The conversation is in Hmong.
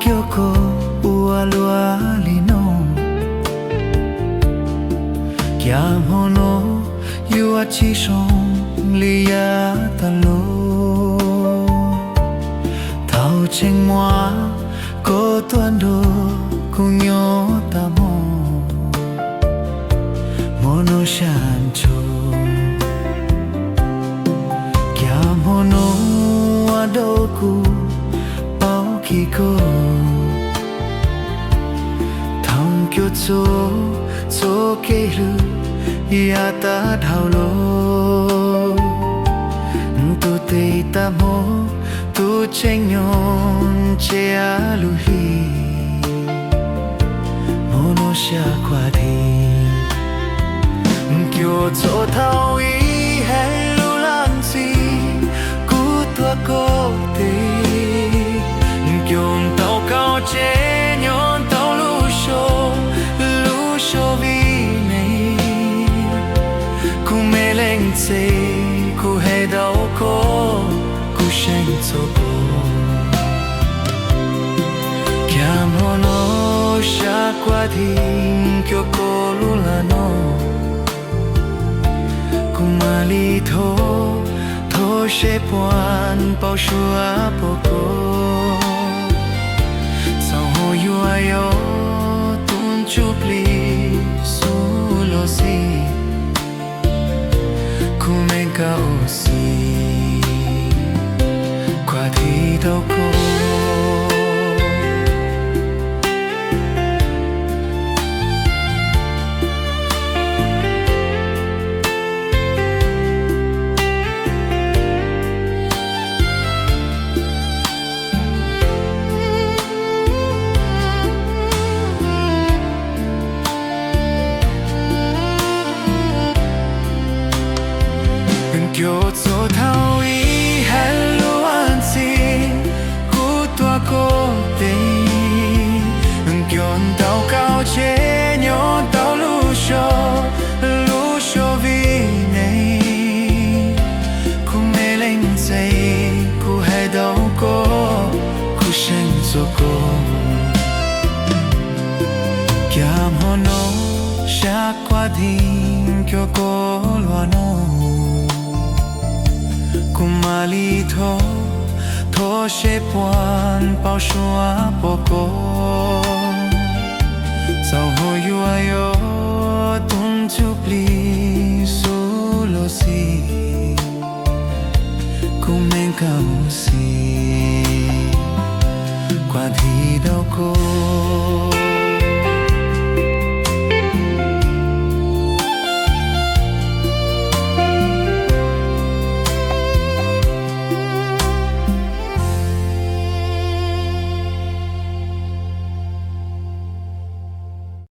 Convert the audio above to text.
yuav koj ua luaj li no, cas hmo no yuav tsis zoo li yav tas los. Thaum tseem muaj koj tuaj nrog kuv nyob tas hmo, hmo no sab ntso, cas hmo no ua rau kuv paub khib koj. Thaum koj txoj, txoj kev hlub yav tas dhau los, tus tes tas hmo, tus tseem nyob ntsia lub hli, hmo no sab kuaj dib. Koj txo thaum ib hais lus lam ntxhi kuv tuaj koj tes, koj ntaus kaum tseb nyob ntau lub xyoo, lub xyoo vim neeg. Kuv me leej txiv, kuv hais rau koj, kuv seev txog koj, cas hmo no sab kuaj dib, koj koj lub lam no. Kuv mam li thov, thov seb puas npaum suav pom koj. Txaus hauv yuav yog tus ntsuj plig xub los xij, kuv me nkauj xis, kuaj dib rau koj. Koj txo thaum ib hais lus lam ntxhi kuv tuaj koj tes, koj ntaus kaum tseb nyob ntau lub xyoo, lub xyoo vim neeg. Kuv me leej txiv, kuv hais rau koj, kuv seev txog koj, cas hmo no sab kuaj dib, koj koj lub lam no. Kuv mam li thov, thov seb puas npaum suav pom koj. Txaus hauv yuav yog tus ntsuj plig xub los xij, kuv me nkauj xis, kuaj dib rau koj.